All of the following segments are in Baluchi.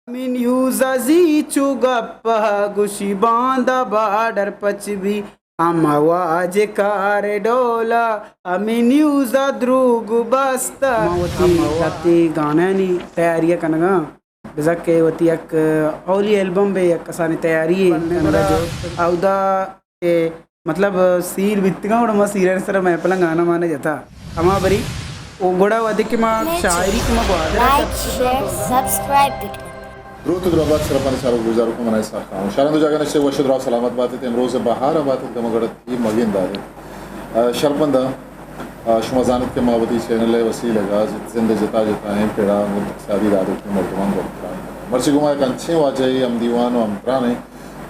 ہمے نیوز ءَ زی چو گپ ءَ گوشی باندا بارڈر پچ بی، ہما واجہ کار ڈول ءَ ہمے نیوز ءَ دروگ بستہ۔ ما وتی لہتے گانانی تیاری ءَ کنگاں، بزاں کہ وتی یک اولی البم بے یک کسانیں تیاری کنگا جو اودا کہ مطلب سیر بیتگاں، گڑا ما سیرانی سرا محفلاں گانا مانا جتا۔ ہما بری او گڑا وھدے کہ ما شاعری کہ ما گوادر ءَ لائک، شیئر، سبسکرائب بکن۔ دروت ءُ درہبات شرپانی چاروک گوشداروکاں، من اسحاق خان۔ شارندو جاگہ نشتے وش ءُ دراہ سلامت بات ات، امروز بہار ءَ بات ات، گم گڑت اے مگین دار ات۔ آ، شرپند آ، آ، شما زانت کہ ما وتی چینل ءِ وسیلگ ءَ زند ءِ جتا جتائیں پڑاں گوں اقتصادی دادوکیں مردماں گپ کناں۔ مرچی گوں ما یک انچیں واجہے ہم دیوان ءُ ہمتران ایں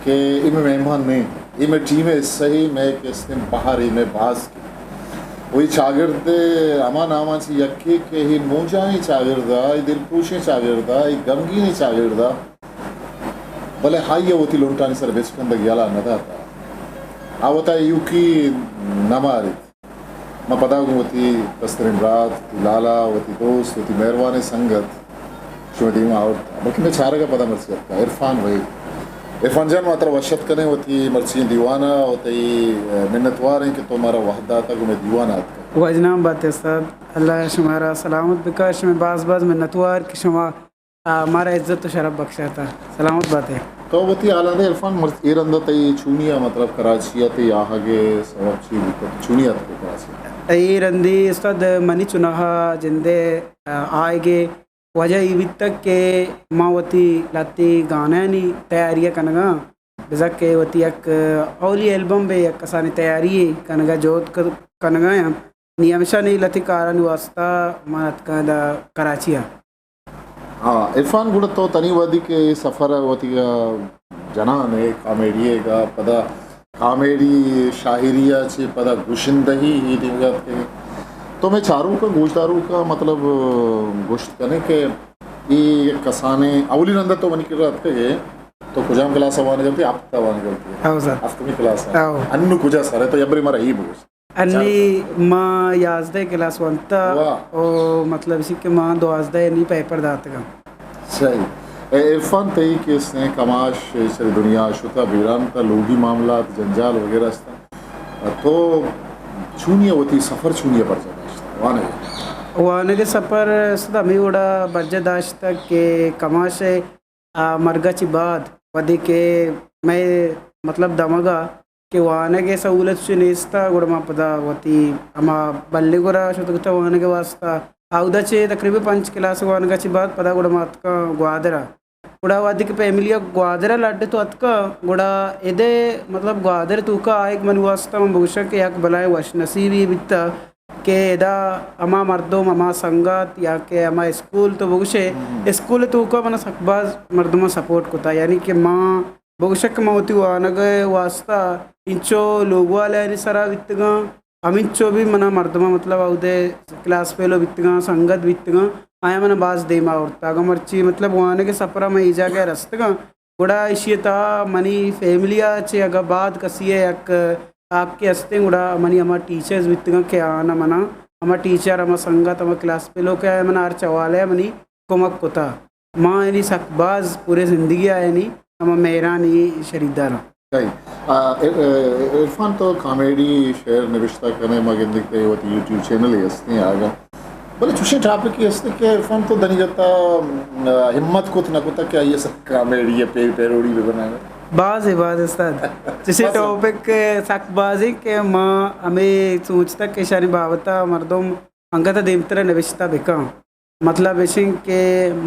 کہ اے مئے مہمان نہ ایں، اے مئے ٹیم ءِ حصہ ایں، مئے کہ استیں بہر ایں، مئے باسک ایں۔ ءُ اے چاگرد ءِ ہما ناماں چہ یکے کہ اے مونجائیں چاگرد ءَ، اے دلپروشیں چاگرد ءَ، اے گمگینیں چاگرد ءَ، بلے آئی ءَ وتی لنٹانی سر بچکندگ یلہ نہ دات۔ آ وتا ایوکی نہ ماریت۔ ما پدا گوں وتی کستریں برات، وتی لالا، وتی دوست، وتی مہروانیں سنگت شمئے دیما آورت، بلکہ مئے چارگ ءَ پدا مرچی اتکا۔ عرفان وحید۔ عرفان جان، ما ترا وش اتک کنیں وتی مرچی دیوان ءَ ءُ تئی منتوار ایں کہ تو مارا وہد داتگ ءُ مئے دیوان ءَ اتکگ۔ واجنام بات استاد، اللہ شمارا سلامت بکا، شمئے باز باز منتوار کہ شما آ، مارا عزت ءُ شرپ بخشاتا۔ سلامت باتے۔ تو وتی حالاں دے عرفان، مر-، اے رندا تئی چونی ءَ مطلب کراچی ءَ تئی آہگ ءِ سبب چی بوتگ؟ چونی ءَ اتکے کراچی ءَ؟ اے رندی استاد منی چناہا جندے، آ، آئیگے وجہ ای بیتگ کہ ما وتی لہتے گانانی تیاری ءَ کنگاں، بزاں کہ وتی یک اولی البم بے یک کسانی تیاری کنگا جہد ک-، کنگا آں۔ نی ہمیشانی لہتے کارانی واسطہ من اتکاں دا کراچی ءَ۔ ہاں، عرفان، گڑا تو تنی وہدی کہ اے سفر ءَ وتی ءَ جنان ءَ کامیڈی ءَ گا، پدا کامیڈی شاعری ءَ چہ پدا گشندہی اے دیمگا اتکگے۔ تو مئے چاروک ءَ، گوشداروک ءَ مطلب گوشت کنے کہ اے یک کسانیں اولی رند ءَ تو منی کرا اتکگے، تو کجام کلاس ءَ وانگ ءَ اتکے؟ ہپت ءَ وانگ ءَ اتکے۔ ہاؤ سر۔ ہفتمی کلاس ءَ۔ ہاؤ۔ انو کجا سر ئے؟ تو یبرے مارا اے بگوش۔ انی ما یازدہ کلاس ونتا۔ واہ۔ او مطلب اسی کہ ما دوازدہ انی پیپر داتگا۔ صحیح۔ اے عرفان، تئی کہ استیں کماش چرے دنیا شتا، بیران تا، لوگی معاملات، جنجال وغیرہ استا۔ تو چونی وتی سفر چونی برجا داشت وانگ؟ وانگ سفر استاد ہمیں وڑا برجا داشت کہ کماش آ، مرگ ءَ چہ بعد وھدے کہ مئے مطلب دمگ ءَ کہ وانگ ءِ سہولت چہ نیست ءَ، گڑا ما پدا وتی ہما بلے گورا شت کتہ وانگ ءِ واسطہ۔ اودا چہ تقریباً پنچ کلاس وانگ ءَ چہ بعد پدا گڑا ما اتکاں گوادر ءَ۔ گڑا وھدے کہ فیملی ءَ گوادر ءَ لڈ تو اتکاں، گڑا ادے مطلب گوادر توکا آئیگ من واسطہ من بگوشاں کہ یک بلائیں وش نصیبی بیتہ۔ کہ ادا ہما مردم، ہما سنگت یا کہ ہما اسکول تو بگوشے، ہم۔ اسکول توکا منا سک باز مردماں سپورٹ کتا، یعنی کہ ما بگوشاں کہ ما وتی وانگ ءِ واسطہ انچو لوگ والانی سرا بیتگاں، ہمینچو بھی منا مردماں مطلب اودے کلاس فیلو بیتگاں، سنگت بیتگاں، آیا منا باز دیما آورتا۔ اگاں مرچی مطلب وانگ ءِ سفرا ما اے جاگہ رستگاں، گڑا ایشی ءِ تہا منی فیملی ءَ چہ اگاں بعد کسی ءَ یک حقے استیں، گڑا منی ہما ٹیچرز بیتگاں کہ آناں منا ہما ٹیچر، ہما سنگت، ہما کلاس فیلو کہ آیاں منا ہرچ حوالہ ءَ منی کمک کتا۔ ما یعنی سک باز پورے زندگی ءَ یعنی ہما مہرانی شریدار آں۔ صحیح۔ آ، ا-، ا-، عرفان، تو کامیڈی شعر نبشتہ کنے، ما گندگ تئی وتی یوٹیوب چینلے استیں آگا۔ بلے چوشیں ٹاپکے است کہ عرفان تو دنیگتا، م، ہمت کت نہ کتا کہ آئی ءَ سک کامیڈی ءِ پے-، پیروڈی بہ بنائے؟ باز اے، باز استاد۔ چوشیں بس۔ ٹاپک سک باز ایں کہ ما ہمے سوچتا کہ اشانی بابتا مردم انگت دیمتر نبشتہ بکن۔ مطلب اش انت کہ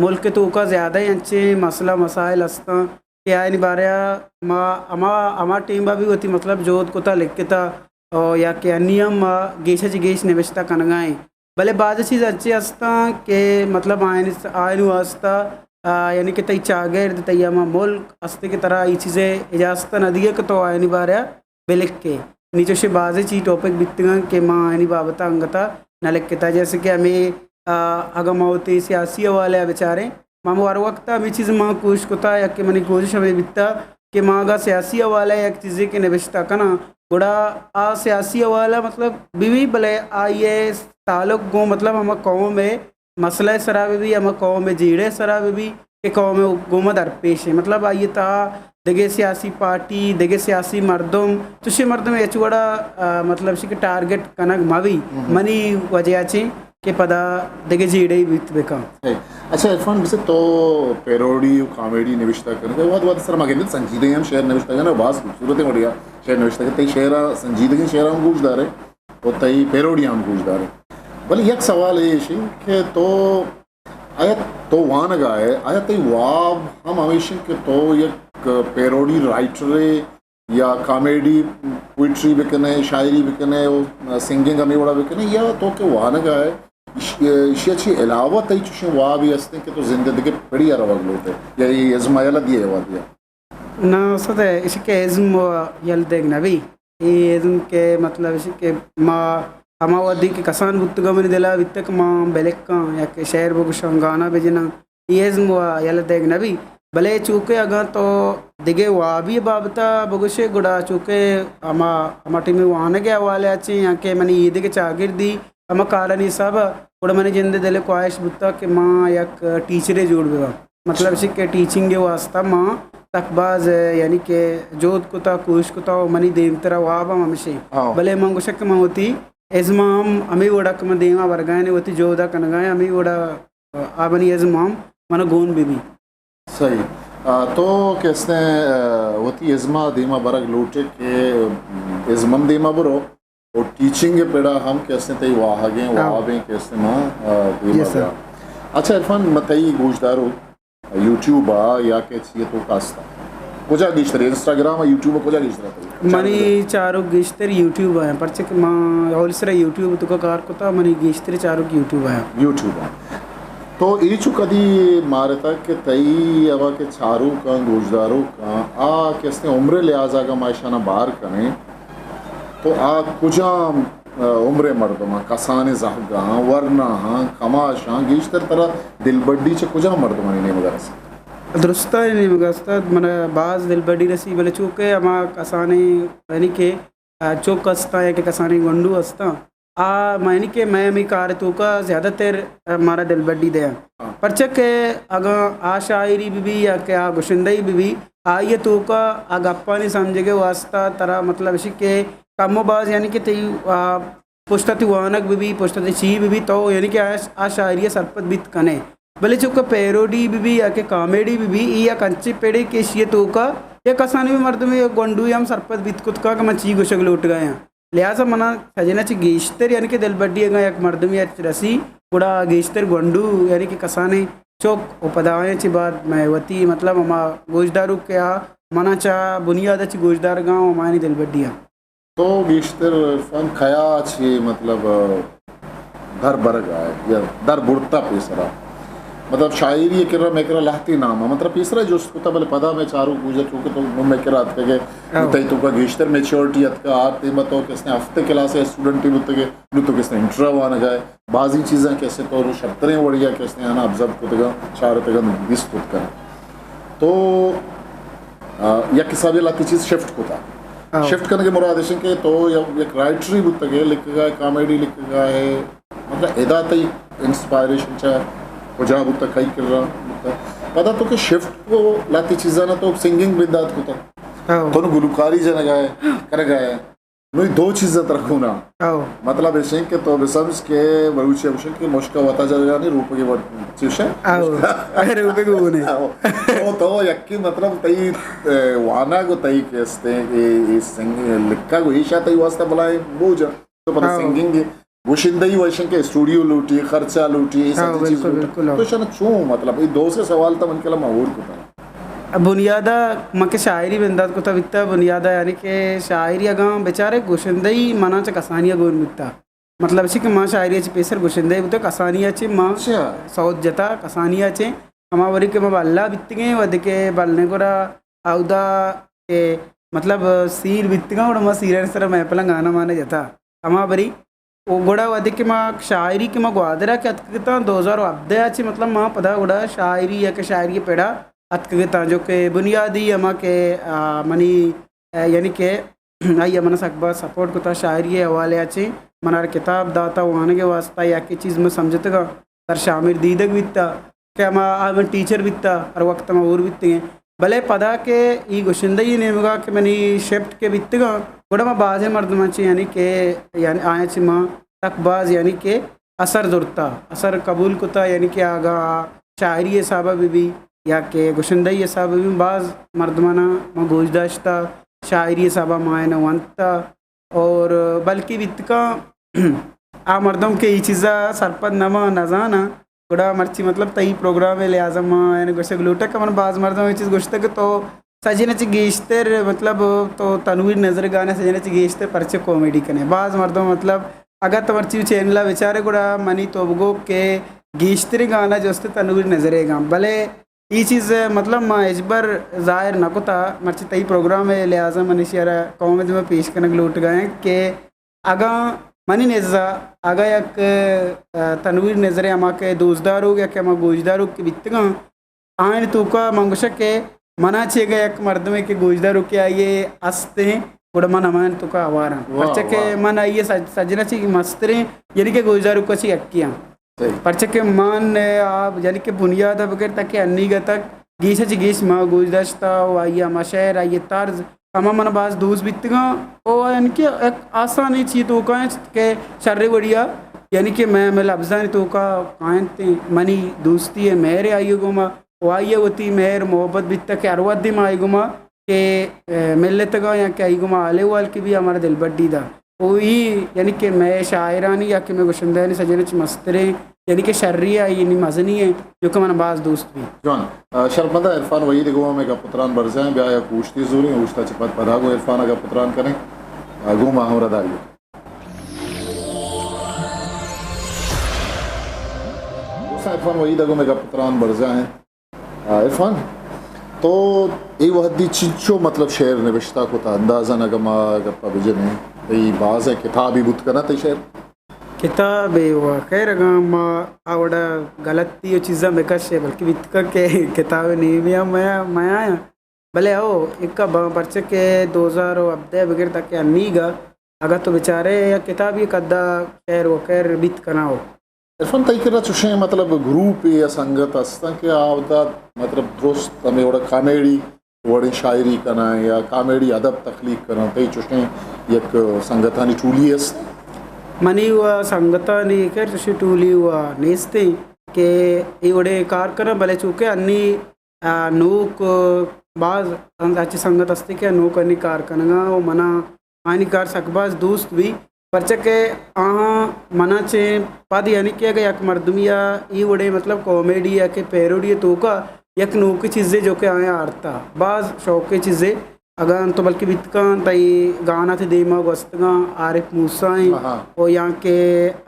ملک توکا زیادہ انچیں مسئلہ مسائل استاں کہ آیانی بارہ ما ہما، ہما ٹیم ءَ بھی وتی مطلب جہد کتا لکھتا، او یا کہ انی ہم ما گیش چہ گیش نبشتہ کنگا ایں۔ بلے بعض چیز انچیں ہستاں کہ مطلب آیانی، آیانی واسطہ، آ، یعنی کہ تئی چاگرد، تئی ہما ملک ہستے کہ ترا ای چیزے اجازت نہ دیئے کہ تو آیانی بارہ بلکھے۔ نی چوشیں بازیں چی ٹاپک بیتگاں کہ ما آیانی بابت انگتا نہ لکھتا۔ جیسے کہ ہمیں، آ، اگاں ما وتی سیاسی حوالے ءَ بچاریں، ما ہمے ہر وقت ہمے چیز ما کوشش کتا یا کہ منی کوشش ہمے بیتا کہ ما اگاں سیاسی حوالہ ءَ یک چیزے کہ نبشتہ کناں، گڑا آ سیاسی حوالہ مطلب بہ بی، بلے آئی ءِ تعلق گوں مطلب ہما قوم ءِ مسئلہ ءِ سرا بہ بی، ہما قوم ءِ جیڑہ ءِ سرا بہ بی، کہ قوم ءِ گوما درپیش ایں۔ مطلب آئی ءِ تہا دگہ سیاسی پارٹی، دگہ سیاسی مردم، چشیں مردم ہچ وڑا، آ، مطلب شی کہ ٹارگٹ کنگ مہ بی۔ منی وجہ چیں کہ پدا دگہ جیڑہ بیت بکن۔ اچھا عرفان، بس تو پیروڈی و کامیڈی نوشتہ کنگ ءَ وہد وہد سر ما گندت سنجیدہ ہم شعر نوشتہ کنگ ءَ باز خوبصورت وڑیا شعر نوشتہ کنگ، تئی شعر سنجیدگیں شعر ہم گوش دارے و تئی پیروڈی ہم گوش دارے۔ بلے یک سوال ایش کہ تو آیا تو وانگا ئے، آیا تئی واب ہم ہمیش انت کہ تو یک پیروڈی رائٹرے یا کامیڈی پوئٹری بکنے، شاعری بکنے و سنگنگ ہمے وڑا بکنے، یا تو کہ وانگا ئے، ایش-، ایشی چی علاوہ تئی چوشیں وابی ہستیں کہ تو زندگی پڑی روگ لوٹے یا اے ازم یلہ دیے وادیا؟ نا استاد، ایشی کہ ازم یل دیگ نبی۔ اے ازم کہ مطلب ایشی کہ ما ہما وھدی کہ کسان بوتگاں منی دلا بیتگ کہ ما بلکاں یا کہ شعر بگوشاں، گانا بجناں، اے ازم و یلہ دیگ نبی۔ بلے چوکہ اگاں تو دگہ وابی بابتا بگوشے گڑا چوکہ ہما، ہما ٹیمی وانگ ءِ حوالہ ءَ چیں یا کہ منی اے دگہ چاگردی ہما کارانی حساب ءَ گڑا منی جند ءِ دل ءِ خواہش بوتگ کہ ما یک ٹیچرے جوڑ بباں۔ مطلب چی کہ ٹیچنگ ءِ واسطہ ما سک باز، یعنی کہ جہد کتا، کوشش کتا و منی دیمترا واب ہم ہمشیں۔ ہاں۔ بلے من گوشگ کہ من وتی ازم ءَ ہم ہمے وڑا کہ من دیما برگائیں وتی جہد ءَ کنگائیں ہمے وڑا آ منی ازم ءَ ہم من گون بہ بی۔ صحیح۔ آ، تو کہ استیں، آ، وتی ازم ءَ دیما برگ لوٹے کہ ازم ہم دیما برو و ٹیچنگ ءِ پڑا ہم کہ استیں تئی واہگیں ہاں۔ وابیں کہ استیں ما، آ، دیما جی سر۔ برا۔ اچھا عرفان، ما تئی گوشدارو یوٹیوب ءَ یا کہ چی ءِ توکا است؟ کجا گیشتر؟ انسٹاگرام ءَ، یوٹیوب ءَ کجا گیشتر ات؟ منی چاروک گیشتر یوٹیوب ءَ، پرچہ کہ ما اول سرا یوٹیوب توکا کار کتا، منی گیشتر چاروک یوٹیوب ءَ۔ یوٹیوب ءَ۔ تو ایچو کدی مارتا کہ تئی ہوا کہ چاروکاں، گوشداروکاں، آ کہ استیں عمر لحاظ ءَ اگاں ما اشاناں بار کنیں تو آ کجام عمریں مردماں، کسانیں زہگاں، ورناہاں، کماشاں، گیشتر ترا دلبڈی چہ کجام مردمانی نیمگا رسیت؟ درستانی نیمگا استاد، منا باز دلبڈی رسی، بلے چوکہ ہما کسانیں، یعنی کہ، آ، چک استاں یا کہ کسانیں گونڈو استاں، آ، ما یعنی کہ مئے ہمے کار توکا زیادہ تر، آ، مارا دلبڈی دیاں۔ ہاں۔ پرچہ کہ اگاں آ شاعری بہ بی یا کہ آ گشندہی بہ بی، آئی ءِ توکا آ گپانی سمجھگ ءِ واسطہ ترا مطلب اشی کہ کم و باز یعنی کہ تئی، آ، پشت ءَ تئی وانگ بہ بی، پشت ءَ تئی چی بہ بی، تو یعنی کہ آ، آ شاعری ءَ سرپد بیت کن ئے۔ بلے چوکہ پیروڈی بہ بی یا کہ کامیڈی بہ بی، اے یک انچیں پڑے کہ ایشی ءِ توکا یک کسانیں بھی مردمے، گونڈوے ہم سرپد بیت کت کن کہ من چی گوشگ لوٹگا آں۔ لہذا منا سجن ءَ چہ گیشتر یعنی کہ دلبڈی اگاں یک مردمے ءَ رسی، گڑا گیشتر گونڈو یعنی کہ کسانیں چک و پدا آیاں چہ بعد مئے وتی مطلب ہما گوشداروک کہ آ منا چہ بنیاد ءَ چہ گوشدارگاں و ہمایانی دلبڈی آں۔ تو گیشتر عرفان کیا چے مطلب در برگ ءَ ئے یا در برتا پیسرا؟ مطلب شاعری ءِ کرا مئے کرا لہتے نام ءَ، مطلب پیسرا جست کتا، بلے پدا مئے چاروک گوشت چوکہ تو نوں مئے کرا اتکگ ئے، ہاں۔ تئی توکا گیشتر میچورٹی اتکا، آ ٹیم ءَ تو کہ استیں ہفتہ کلاس ءِ اسٹوڈنٹے بوتگ ئے، نوں تو کہ استیں انٹرا وانگ ءَ ئے، بازیں چیزاں کہ استیں تو شرتریں وڑیا کہ استیں آناں آبزرو کتگاں، چارتگاں، دیست کتگاں۔ تو آ، یک حسابے لہتے چیز شفٹ کتا۔ ہاں۔ شفٹ کنگ ءِ مراد اش انت کہ تو یک، یک رائٹرے بوتگ ئے، لکھگا ئے، کامیڈی لکھگا ئے، مطلب ادا تئی انسپائریشن چہ کجا بوتا، کئی کرا بوتا؟ پدا تو کہ شفٹ کو لہتے چیزاں تو سنگنگ بندات کتا۔ ہاں۔ تو نوں گلوکاری جنگا ئے، کرگا ئے۔ نوں اے دو چیزاں ترا گون آں۔ او۔ مطلب ایش انت کہ تو بسمجھ کہ بلوچی ءَ گوشنت کہ مشک ءَ وتا جنگانی روپگے وت چیش انت؟ او۔ روپگے گون انت۔ او۔ تو، تو یکی مطلب تئی، اے، وانگ و تئی کہ استیں، اے، اے سنگ-، لکھگ و ایشا تئی واسطہ بلائیں بوجھ انت۔ تو پدا او۔ سنگنگ گوشندہی و ایش انت کہ اسٹوڈیو لوٹی، خرچہ لوٹی، اے ہاں، سجی چیز بالکل، لوٹی۔ بالکل، تو ہاں۔ اشانا چون مطلب اے دو سے سوال تا من کلا ما ہور کتا۔ بنیادا من کہ شاعری بندات کتا بیتا، بنیادا یعنی کہ شاعری اگاں بچارے گشندہی منا چہ کسانی ءَ گون بیتا۔ مطلب اسی کہ ما شاعری ءَ چہ پیسر گشندہ بیتا، کسانی ءَ چہ ما اچھا۔ سوت جتا، کسانی ءَ چہ ہما وری کہ ما بھلا بیتگیں، وھدے کہ بھلنے گڑا اودا کہ مطلب سیر بیتگاں، گڑا ما سیرانی سرا محفلاں گانا مانا جتا۔ ہما وری او گڑا وھدے کہ ما شاعری کہ ما گوادر ءَ کہ اتکگ اتاں دو ہزار و ہبدہ ءَ چہ، مطلب ما پدا گڑا شاعری یا کہ شاعری ءِ پڑ ءَ اتکگ اتاں، جو کہ بنیادی ہما کہ، آ، منی، آ، یعنی کہ آئی ءَ من ءَ سک باز سپورٹ کتا شاعری ءِ حوالے ءَ چہ، من ءَ کتاب داتا وانگ ءِ واسطہ، یا کہ چیز من سمجھتگاں سر شامل دیدگ بیتا۔ کہ ہما آ من ٹیچر بیتا، ہر وقت ہما ہور بیتگیں۔ بلے پدا کہ ای گشندہی نیمگا کہ منی شفٹ کہ بیتگاں، گڑا ما بازیں مردماں چہ یعنی کہ یعنی آیاں چہ ما تک باز یعنی کہ اثر زرتا، اثر قبول کتا، یعنی کہ آگا شاعری حسابا بہ بی یا کہ گشندہی حسابا بہ بی، باز مردمانا ما گوش داشتا، شاعری حسابا ما آیانا ونتا۔ اور بلکہ بیتکاں آ مردم کہ ای چیزا سرپد نہ باں، نہ زاناں، گڑا مرچی مطلب تئی پروگرام ء لحاظ ما یعنی گوشگ لوٹاں کہ من باز مردم ای چیز گوشتگ کہ تو سجن چہ گیشتر مطلب تو تنویر نظر گانے سجن چہ گیشتر پرچہ کامیڈی کنے۔ باز مردم مطلب اگاں تو مرچی چینل ء بچارے گڑا منی تو بگو کہ گیشتریں گانا جست تنویر نظر گاں، بلے ای چیز مطلب ما ہچبر ظاہر نہ کتا، مرچی تئی پروگرام ء لحاظ من اشی ء را قوم ء دیما پیش کنگ لوٹگا ایں کہ اگاں منی نزا اگاں یک، ء، تنویر نظر ء ہما کہ دوستداروک یا کہ ہما گوشداروک کہ بیتگاں، آیانی توکا من گوشاں کہ منا چہ اگاں یک مردمے کہ گوشداروکے آئی ء استیں، گڑا من ہمایانی توکا ہوار آں۔ واہ، پرچا کہ واہ۔ من آئی ء سج-، سجنا چہ مستریں، یعنی کہ گوشداروکا چہ یکے آں۔ صحیح۔ پرچا کہ من، آ، یعنی کہ بنیاد ء بگر تاکہ انیگا تک گیش ء چہ گیش ما گوش داشتا و آئی ء ہما شعر، آئی ء طرز، ہما من باز دوست بیتگاں۔ او یعنی کہ یک آسانی چی توکا انت کہ شر وڑیا، یعنی کہ میں، میں لبزانی توکا کاینت، منی دوستی ء مہر آئی ء گوما، و آئی ء وتی مہر محبت بیتگ کہ ہر وھدے ما آئی گوما کہ، ء، ملتگاں یا کہ آئی گوما حال احوال کہ بی ہمارا دلبڈی دا۔ و ای یعنی کہ مئے شاعرانی یا کہ مئے گشندہانی سجن چ مستریں یعنی کہ شری ء آئی نی مزنی ء جو کہ من باز دوست بی۔ جوان، ء، شرپمند عرفان وحید گوما مئے گپ و تران برزا ہیں، بیا یک اوشتی زوریں، اوشتا چہ پد پدا گوں عرفان ء گپ و تران کنیں، ء، گوں ما ہمراہ داری۔ دوستاں، عرفان وحید ء گوں مئے گپ و تران برزا ہیں۔ آ، عرفان، تو اے وھدی چنچو مطلب شعر نبشتہ کتا، اندازہ اگہ ما گپا بجنیں، تئی بازیں کتابی بوت کناں تئی شعر؟ کتابے و خیر اگاں ما آ وڑا غلطی و چیزاں بکشے، بلکہ بیتکا کہ کتاب نیمیا میا، میایا۔ بلے او، اکا باں پرچہ کہ دو ہزار و ہبدہ بگر تاکہ انیگا اگاں تو بچارے یا کتابی قدا شعر و خیر بیت کناں او۔ عرفان، تئی کرا چوشیں مطلب گروپے یا سنگت ہستاں کہ آ وتا مطلب درست ہمے وڑا کامیڈی وڑیں شاعری کناں یا کامیڈی ادب تخلیق کناں، تئی چوشیں یک سنگتانی ٹولی است؟ منی و سنگتانی خیر چوشیں ٹولی و نیستیں کہ اے وڑیں کار کناں، بلے چونکہ انی آ، نوک، آ، باز انت، اچ سنگت ہستی کہ نوک انی کار کنگا و منا آنی کار سک باز دوست بی، پرچہ کہ آہاں منا چہ پد یعنی کہ اگہ یک مردمی آ ای وڑے مطلب کامیڈی یا کہ پیروڈی توکا یک نوکی چیزے جو کہ آیاں آرتا، باز شوقے چیزے۔ اگاں تو بلکہ بیت کن تئی گانا تئی دیما گوستگاں عارف موسیٰ ایں، ہاں، ہاں۔ و یا کہ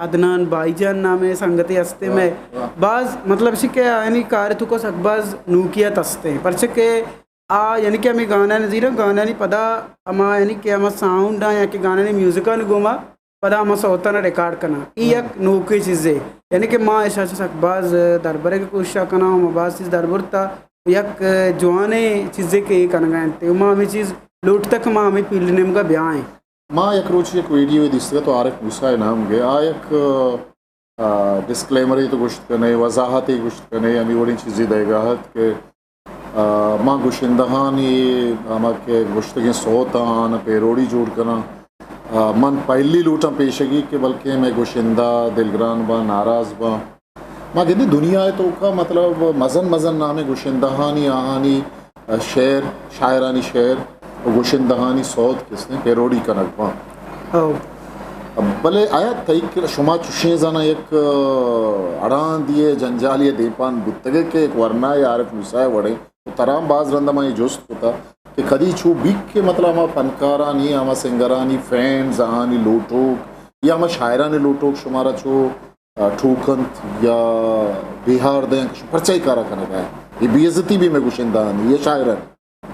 عدنان بھائی جان نامیں سنگتے ہستے واہ، مئے۔ واہ۔ باز مطلب شی کہ آیانی کار تو کو سک باز نوکیت ہستے۔ پرچہ کہ آ یعنی کہ ہمیں گانا نزیرا گانا نی پدا ہما یعنی کہ ہما ساؤنڈ آ یا کہ گانا نی میوزک آ گوما پدا ہما سوتانا ریکارڈ کناں۔ ای ہاں۔ یک نوکیں چیزے۔ یعنی کہ ما ایشاں چہ سک باز دربرگ کوشش کناں، ما باز چیز دربرتا۔ یک جوانیں چیزے کہ اے کنگا انت۔ ما ہمیں چیز لوٹتا کہ ما ہمیں فیلڈ نیمگا بیائیں۔ ما یک روچ یک ویڈیو دیستگ تو عارف موسیٰ نام گے۔ آ یک، آ، ڈسکلیمرے تو گوشت کنے، وضاحتے گوشت کنے، ہمیں وڑیں چیزے دئیگا ات کہ آ، ما گشندہانی ہما کہ گشتگیں سوت آں، آناں پیروڈی جوڑ کناں۔ آ، من پہلی لوٹاں پیشگی کہ بلکیں مئے گشندہ دلگران باں، ناراض باں۔ ما گندی دنیا ء توکا مطلب مزن مزن نامیں گشندہانی آہانی، آ، شعر، شاعرانی شعر و گشندہانی سوت کستیں پیروڈی کنگ باں۔ او۔ بلے آیا تئی کر-، شما چشیں زاناں یک، آ، اڑاندی ء جنجالی ء دیمپان بوتگے کہ یک ورنا ء عارف موسیٰ ء وڑیں؟ و ترا ہم باز رند ء من اے جست کتا کہ کدی چو بیت کہ مطلب ہما فنکارانی، ہما سنگرانی فینز، آہانی لوٹوک یا ہما شاعرانی لوٹوک شمارا چو، آ، ٹوکنت یا بیہار دینت کہ شما پرچا اے کارا کنگا ئے؟ اے بے عزتی بی مئے گشندہانی یا شاعرانی؟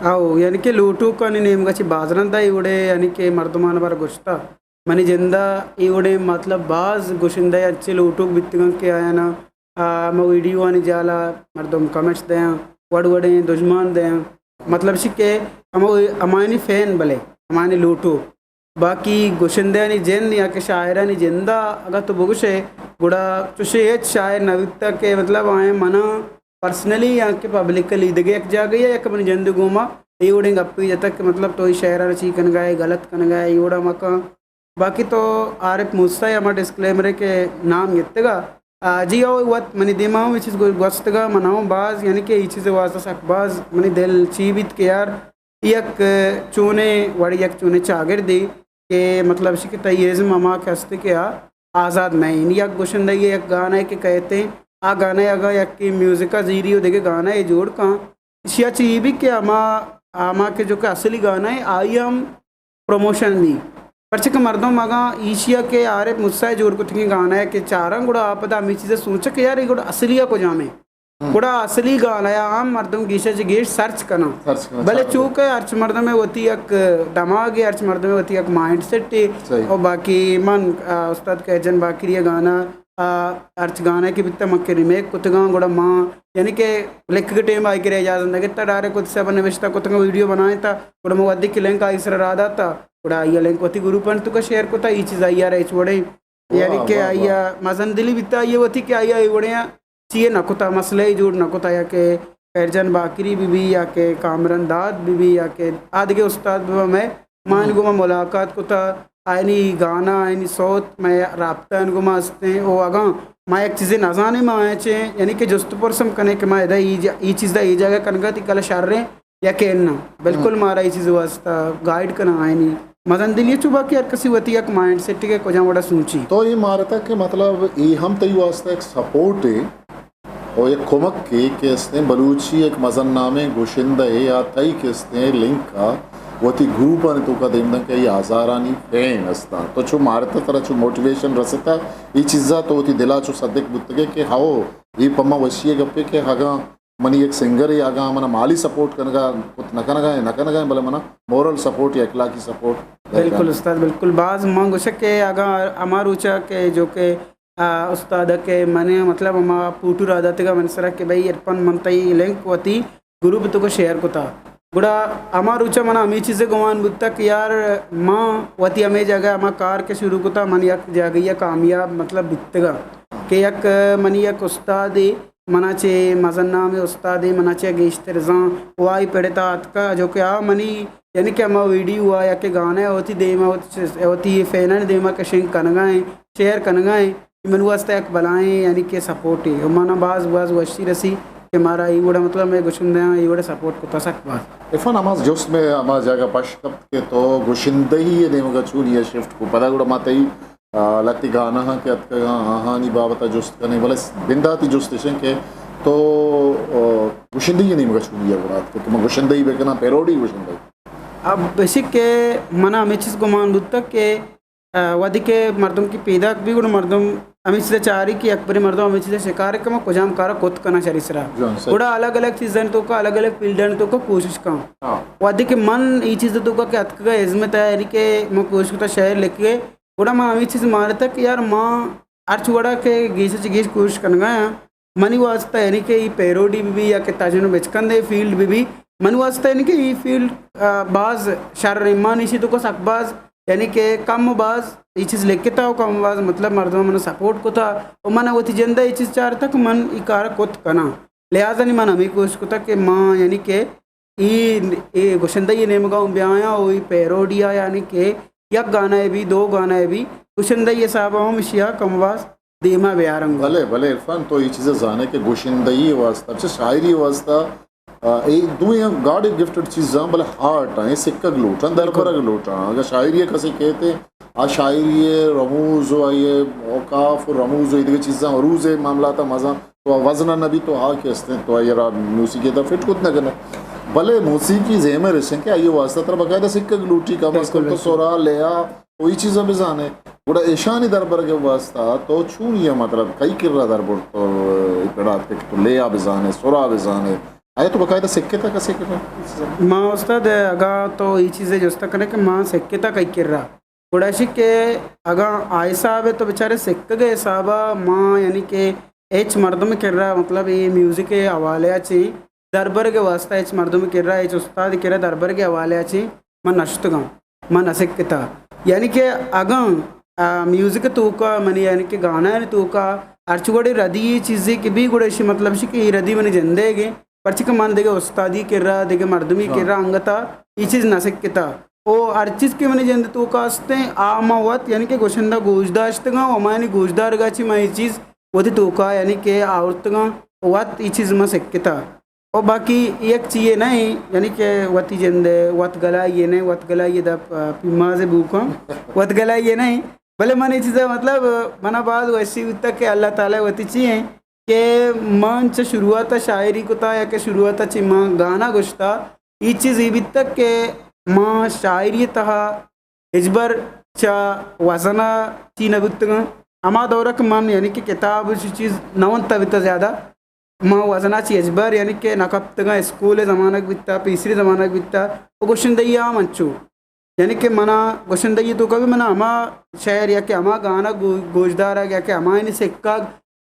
او، یعنی کہ لوٹوکانی نیمگا چہ باز رندا اے وڑے یعنی کہ مردمان بار گوشتا۔ منی جندا اے وڑیں مطلب باز گشندہ انچے لوٹوک بیتگن کہ آیانا آ، ہما ویڈیوانی جالا مردم کمنٹس دیاں، وڑ وڑیں دژمان دیاں۔ مطلب شی کہ ہما، ہمایانی فین بلے، ہمایانی لوٹو۔ باقی گشندہانی جند یا کہ شاعرانی جندا اگاں تو بگوشے، گڑا چوشے ہچ شاعر نہ بیتا کہ مطلب آیاں منا پرسنلی یا کہ پبلکلی دگہ یک جاگہ یا یک منی جند گوما اے وڑیں گپے جتگ کہ مطلب تو اے شعر ءَ چی کنگا ئے، غلط کنگا ئے، اے وڑا مکن۔ باقی تو عارف موسی ءَ ہما ڈسکلیمر ءَ کہ نام گتگا، آ، جی او وت منی دیما ہم اے چیز گو-، گوستگا، من ہم باز یعنی کہ اے چیز واسطہ سک باز منی دل چی بیت کہ یار یک چونیں وڑے، یک چونیں چاگردے کہ مطلب اش کہ تئی ازم ہما کہ ہستے کہ آ آزاد نہ ایں۔ یک گشندہ یک گانا کہ کئیت ایں، آ گانا اگاں یکے میوزک ءَ زیری و دگہ گانا ئے جوڑ کن، ایشی ءَ چہ اے بی کہ ہما، ہما کہ جو کہ اصلی گانا ایں، آئی ہم پروموشن بی۔ پرچہ کہ مردم اگاں ایشی ءَ کہ عارف موسی ءِ جوڑ کتگیں گانا ئے کہ چاراں، گڑا آ پدا ہمے چیز ءَ سوچ کہ یار اے گڑا اصلی ءَ کجام ایں؟ ہم۔ گڑا اصلی گانا ءَ عام مردم گیش ءَ چہ گیش سرچ کناں۔ سرچ کناں، بلے چاراں۔ چونکہ ہرچ مردم ءِ وتی یک دماغ ایں، ہرچ مردم ءِ وتی یک مائنڈ سیٹ ایں۔ صحیح۔ اور باقی من، آ، استاد قہرجان باقری ءِ گانا، آ، ہرچ گانا کہ بیتا من کہ ریمیک کتگاں، گڑا ما یعنی کہ لکھگ ٹائم آئی کرا اجازت نہ گتا، ڈائریکٹ وتی سبا نوشتہ کتگاں، ویڈیو بنائیں تا، گڑا ما وھدے کہ لنک آئی سرا راہ داتا، گڑا آئی لنک وتی گروپ انت تو کا شیئر کتا، اے چیز آئی ءَ را ہچ وڑیں یعنی واہ، کہ واہ، آئی ءَ واہ۔ مزن دلی بیتا، آئی ءَ وتی کہ آئی ءَ اے وڑیں چیئے نہ کتا، مسئلہ ئے جوڑ نہ کتا، یا کہ قہرجان باقری بہ بی، یا کہ کامران داد بہ بی، یا کہ آدگہ استاد بہ بی، مئے، ما آنی گوما ملاقات کتا، آیانی گانا، آیانی صوت، مئے رابطہ آنی گوما ہستیں، او اگاں ما یک چیزے نزانیں، ما آیاں چہ یعنی کہ جست و پرس ہم کنیں کہ ما ادا اے جا-، اے چیز دا اے جاگہ کنگا تی کلا شریں، یا کہ اناں، بالکل ہم۔ مارا اے چیز واسطہ گائیڈ کناں آئینی۔ مزن دلی چو باقی ہر کسی وتی یک مائنڈ سیٹ کہ کجام وڑا سوچی۔ تو اے مارتا کہ مطلب اے ہم تئی واسطہ یک سپورٹ اے اور یک کمک اے کہ استیں بلوچی یک مزن نامیں گوشندہ اے یا تئی کہ استیں لنک آ وتی گروپ آنی توکا دیم دن کہ اے ہزارانی فین استاں۔ تو چو مارتا ترا چو موٹیویشن رستا اے چیزا تو وتی دلا چو صدق بوتگے کہ ہاو اے پما وشی گپے کہ اگاں منی یک سنگرے اگاں منا مالی سپورٹ کنگا کت نہ کنگا ایں، نہ کنگا ایں، بلے منا مورل سپورٹ یا اخلاقی سپورٹ دئیگا۔ بالکل استاد، بالکل۔ باز من گوشگ کہ اگاں ہما روچا کہ جو کہ، آ، استاد کہ من مطلب ہما فوٹو را داتگا من سرا کہ بھئی عرفان من تئی لنک وتی گروپ تو کو شیئر کتا، گڑا ہما روچا منا ہمے چیزے گمان بوتا کہ یار ما وتی ہمے جاگہ ہما کار کہ شروع کتا من یک جاگہ یا کامیاب مطلب بیتگا کہ یک منی یک استادے منا چہ مزن نامیں استادے، منا چہ گیشتر زان و آئی پڑ ءِ تہا اتکا، جو کہ آ منی، یعنی کہ ہما ویڈیو آ یا کہ گانا آ وتی دیما، وتی چ-، وتی فینانی دیما کشنگ کنگا ایں، شیئر کنگا ایں، من واسطہ یک بلائیں یعنی کہ سپورٹے۔ و منا باز، باز وشی رسی کہ مارا اے وڑا مطلب مئے گشندیاں اے وڑا سپورٹ کتا، سک باز۔ عرفان، ہما جست مئے ہما جاگہ پش کپت کہ تو گشندہی ءِ نیمگا چونی ءَ شفٹ کو، پدا گڑا ما تئی آ، لہتے گانا ہاں کہ اتکگاں، آہانی بابت ءَ جست کنیں، بلے بنداتی جست اش انت کہ تو، آ، گشندہی ءِ نیمگ ءَ چونی ءَ گڑا اتکے کہ من گشندہی بہ کناں، پیروڈی گشندہی؟ اب بشک کہ من ءَ ہمے چیز گمان بوتگ کہ، آ، وھدے کہ مردم کہ پیداک بی گڑا مردم ہمے چیز ءَ چاری کہ یک برے مردم ہمے چیز ءَ شکار کہ من کجام کار ءَ کت کناں شری سرا۔ جان، صحیح۔ گڑا الگ الگ چیزانی توکا، الگ الگ فیلڈانی توکا کوشش کن۔ ہاں۔ وھدے کہ من اے چیز ءِ توکا کہ اتکگاں ازم ءِ تہا، یعنی کہ من کوشش کتا شعر لکھگے، گڑا من ہمے چیز مارتگ کہ یار، من ہرچ وڑا کہ گیش چہ گیش کوشش کنگا آں، منی واسطہ یعنی کہ اے پیروڈی بہ بی یا کہ تجن و بچکندے فیلڈ بہ بی، منی واسطہ یعنی کہ اے فیلڈ، آ، باز شر ایں۔ من ایشی توکا سک باز یعنی کہ کم و باز اے چیز لکھتا و کم و باز مطلب مردم من سپورٹ کتا و من وتی جند ءَ اے چیز چارتا کہ من اے کار کت کناں۔ لہذا نی من ہمے کوشش کتا کہ من یعنی کہ اے، اے گشندہی ءِ نیمگا ہم بیایاں و اے پیروڈی ءَ یعنی کہ یک گانا ءَ بی، دو گانا ءَ بی، گشندہی ءِ حساب ءَ ہم اشیا کم باز دیما بیاراں۔ بلے، بلے عرفان، تو اے چیز ءَ زانے کہ گشندہی ءِ واسطہ، چہ شاعری ءِ واسطہ، آ، اے دوئیں گاڈ گفٹڈ چیزاں، بلے ہارٹ آں، اے سکگ لوٹاں، دربرگ لوٹاں۔ اگر شاعری ءَ کسے کہتے، آ شاعری ءِ رموز و آئی ءِ اوقاف و رموز و ایدگہ چیزاں، عروض ءِ معاملات ءَ مزاں تو آ وزن ءَ نہ بیت، تو آ کہ استیں، تو آئی ءَ را موسیقی ءِ تہا فٹ کت نہ کنئے۔ بلے موسیقی زیمر اش انت کہ آئی ءِ واسطہ ترا باقاعدہ سکگ لوٹی، کم از کم تو سرا، لیا و اے چیزاں بزانے۔ گڑا اشانی دربرگ ءِ واسطہ تو چونی ءَ مطلب کئی کرا در برت، تو اے پڑا اتکے کہ تو لیا بزانے، سرا بزانے، آیا تو باقاعدہ سکتا کسے کرا؟ ما استاد، اگاں تو اے چیز ءِ جست ءَ کنے کہ ما سکتا کئی کرا، گڑا اشی کہ اگاں آ حساب ءَ تو بچارے سکگ ءِ حساب ءَ ما یعنی کہ ہچ مردم ءِ کرا مطلب اے میوزک ءِ حوالہ ءَ چہ دربرگ ءِ واسطہ ہچ مردم ءِ کرا، ہچ استاد ءِ کرا دربرگ ءِ حوالہ ءَ چہ من نشتگاں، من نسکتا۔ یعنی کہ اگاں، آ، میوزک ءِ توکا منی یعنی کہ گانایانی توکا ہرچ وڑے ردی اے چیزے کہ بی گڑا ایشی مطلب شی کہ اے ردی منی جندے گے، پرچہ کہ من دگہ استادی کرا، دگہ مردمی ہاں۔ کرا انگتا اے چیز نہ سکتا۔ او ہر چیز کہ منی جند توکا استیں، آ ما وت یعنی کہ گوشندہ گوش داشتگاں و ما یعنی گوشدارگا چی ما اے چیز وتی توکا یعنی کہ آورتگاں، وت اے چیز ما سکتا۔ و باقی یک چیئے نہ ایں، یعنی کہ وتی جند ء وت گلائیے نہ، وت گلائیے دا پ-، پیماز بوکاں، وت گلائیے نہ ایں۔ بلے من اے چیزا مطلب منا باز وشی بوتا کہ اللہ تعالی وتی چی ایں کہ من چہ شروعات شاعری کتا یا کہ شروعات چہ من گانا گوشتا، اے چیز اے بیتا کہ من شاعری تہا ہچبر چہ وزن ء چی نہ بوتگاں۔ ہما دور ء کہ من یعنی کہ کتاب چی چیز نہ ونتا بیتا زیادہ، من وزن ء چی ہچبر یعنی کہ نہ کپتگاں۔ اسکول ء زمانگ بیتا، پیسری زمانگ بیتا، و گشندہی عام انچو یعنی کہ منا گشندہی توکا بھی منا ہما شعر یا کہ ہما گانا گو-، گوشدارگ یا کہ ہما یعنی سکگ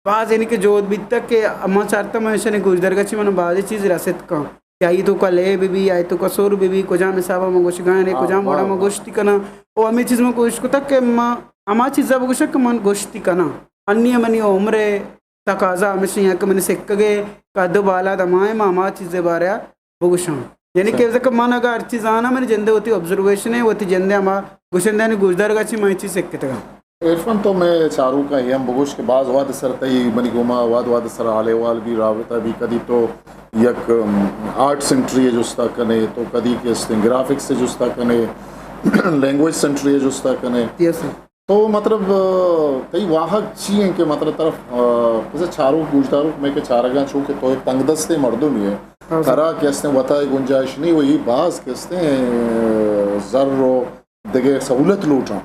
باز یعنی کہ جہد بیتگ کہ من چارتہ من ایشانی گوشدارگا چی من بازیں چیز رست کن کہ آئی توکا لے بہ بی، آئی توکا سر بہ بی، کجام حسابا من گوشگا یعنی ہاں، کجام وڑا واہ، من واہ۔ گوشتی کناں۔ و ہمے چیز من کوشش کتگ کہ من ہما چیزا بگوشاں کہ من گوشتی کناں۔ انی منی عمر ء تقاضا ہمیش ایں کہ منی سکگ ء قد و بالاد ہما ایں، من ہما چیز ء بارے ء بگوشاں۔ یعنی کہ من اگاں ہرچی زاناں، منی جند ء وتی آبزرویشن ء، وتی جند ء ہما گوشندہانی گوشدارگا چی من چی سکتگاں۔ عرفان، تو مئے چاروکاں اے ہم بگوش کہ باز وہد سر تئی منی گوما وہد وہد سر حال احوال بی، رابطہ بی، کدی تو یک، ام، آرٹ سینٹری ء جستا کنے، تو کدی کہ استیں گرافکس ء جستا کنے، لینگویج سینٹری ء جستا کنے۔ یس سر۔ تو مطلب، آ، تئی واہگ چی ایں کہ مطلب طرف، آ، بزاں چاروک گوشداروک مئے کہ چارگاں چو کہ تو یک تنگ دستیں مردمے ئے، ہاں سر۔ ترا کہ استیں وتا گنجائش نہیں، و اے باز کہ استیں، آ، زر و دگہ سہولت لوٹاں۔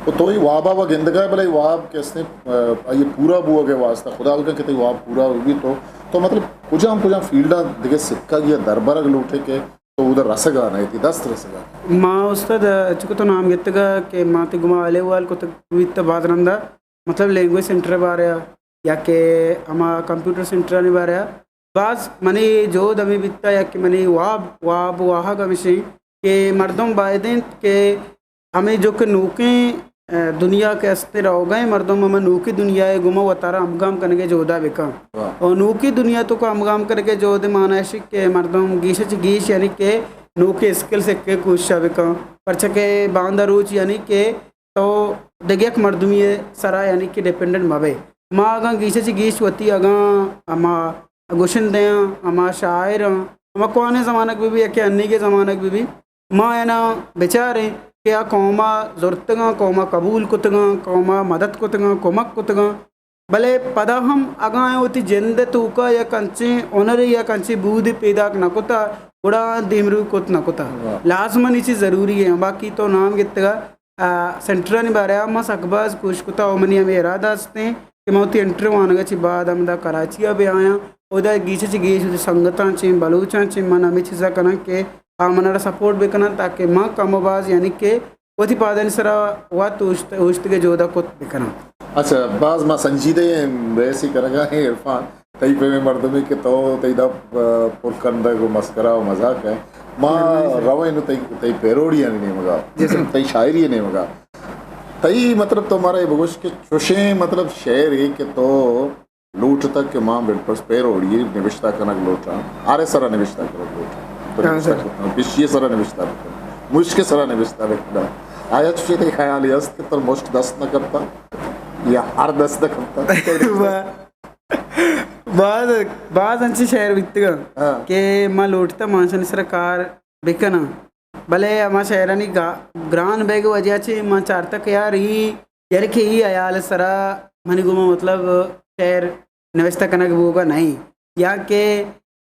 و تو اے وابا و گندگا ئے، بلے اے واب کہ استیں، آ، آئی پورا بوگ ء واسطہ خدا بکن کہ تئی واب پورا بی تو، تو مطلب کجام کجام فیلڈاں دگہ سکگ یا دربرگ لوٹے کہ تو اودا رسگا نہ ئے، تئی دست رسگا نہ ئے۔ ما استاد، چونکہ تو نام گتگا کہ ما تئی گما حال احوال کتگ بیت باز رندا، مطلب لینگویج سینٹر بارے آ یا کہ ہما کمپیوٹر سینٹرانی بارے آ، باز منی جہد ہمے بیتا یا کہ منی واب، واب واہگ ہمیش ایں کہ مردم باید انت کہ ہمے جو کہ نوکیں، ء، دنیا کہ است روگا ایں، مردم ہما نوکیں دنیا ء گوما وتارا ہمگام کنگ ء جہدا بکن۔ واہ۔ اور نوکیں دنیا توکا ہمگام کنگ ء جہد ء مانا اش کہ مردم گیش چہ گیش یعنی کہ نوکیں اسکل سکے کوشش بکن، پرچا کہ باندا روچ یعنی کہ تو دگہ یک مردمی ء سرا یعنی کہ ڈیپینڈنٹ مہ بئے۔ ما اگاں گیش چہ گیش وتی اگاں ہما گشندہ آں، ہما شاعر آں، ہما کوانیں زمانگ بہ بی یا کہ انیگیں زمانگ بہ بی، ما اینا بچاریں کہ آ قوم ء زرتگاں، قوم ء قبول کتگاں، قوم ء مدد کتگاں، کمک کتگاں، بلے پدا ہم اگاں آیاں وتی جند ء توکا یک انچیں ہنرے یک انچیں بودے پیداک نہ کتا، گڑا آ دیمروی کت نہ کتا۔ واہ۔ لازماً اے چیز ضروری ایں۔ باقی تو نام گتگا، آ، سینٹرانی بارے آ ما سک باز کوشش کتا و منی ہمے ارادہ استیں کہ من وتی انٹر وانگا چہ بعد ہمدا کراچی ء بہ آیاں، اودا گیش چہ گیش وتی سنگتاں چیں، بلوچاں چیں من ہمے چیزا کناں کہ آ منارا سپورٹ بکناں تاکہ من کم و باز یعنی کہ وتی پادانی سرا وت اوشت-، اوشتگے جہدا کت بکناں۔ اچھا، باز ما سنجیدہ ایں بحثی کنگا ایں عرفان، تئی پیمیں مردمے کہ تو تئی دپ، آ، پر کندگ و مسکرا و مزاق ایں۔ ما مہربانی سر۔ رویں نوں تئی، تئی پیروڈیانی نیمگا، جی سر۔ تئی شاعری نیمگا۔ تئی مطلب تو مارا اے بگوش کہ چوشیں مطلب شعرے کہ تو لوٹتگ کہ ما بالکل پیروڈی نبشتہ کنگ لوٹاں، ہر سرا نبشتہ کنگ لوٹاں۔ تو ہاں نبشتہ سر۔ کرتاں، پشی سرا نبشتہ بکن، مشک سرا نبشتہ بکن۔ آیا چوشیں تئی خیالے است کہ تو مشک دست نہ کپتا یا ہر دست نہ کپتا؟ واہ۔ باز، باز انچیں شعر بیتگاں ہاں۔ کہ ما لوٹتا مانشانی سرا کار بکناں، بلے ہما شعرانی گا-، گران بیگ وجہ چہ ما چارتا کہ یار ای یعنی کہ ای حیال سرا منی گوما مطلب شعر نوشتہ کنگ بوگا نہیں، یا کہ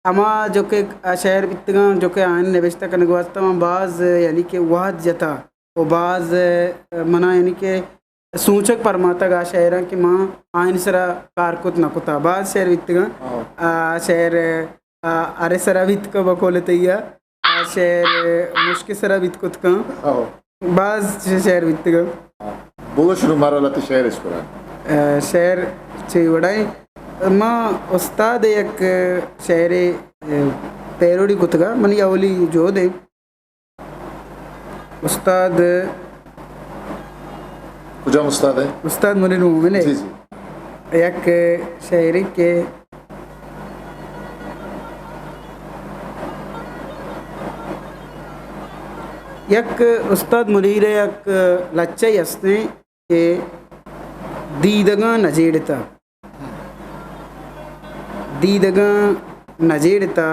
ہما جو کہ شعر بیتگاں جو کہ آئین نوشتہ کنگ واسطہ من باز یعنی کہ وہد جتا و باز منا یعنی کہ سوچگ پرماتگ آ شعراں کہ ما آئین سرا کار کت نہ کتا۔ باز شعر بیتگاں، ہاں۔ آ شعر، آ، ارے سرا بیت کن بقول تئی آ، آ شعر مشک سرا بیت کت کن۔ ہاں۔ باز شعر بیتگاں۔ ہاں۔ بگوش نوں مارا لہتے شعر اش قرآن۔ آ، شعر چے وڑائیں؟ ما استاد یک شعرے، آ، پیروڈی کتگا، منی اولی جہد ایں۔ استاد۔ کجام استاد ایں؟ استاد منیر مومن ایں۔ جی، جی۔ یک شعرے کہ یک استاد منیر ءِ یک لچہ ہستیں کہ دیدگاں نہ جیڑتا، دیدگاں نہ جیڑتا،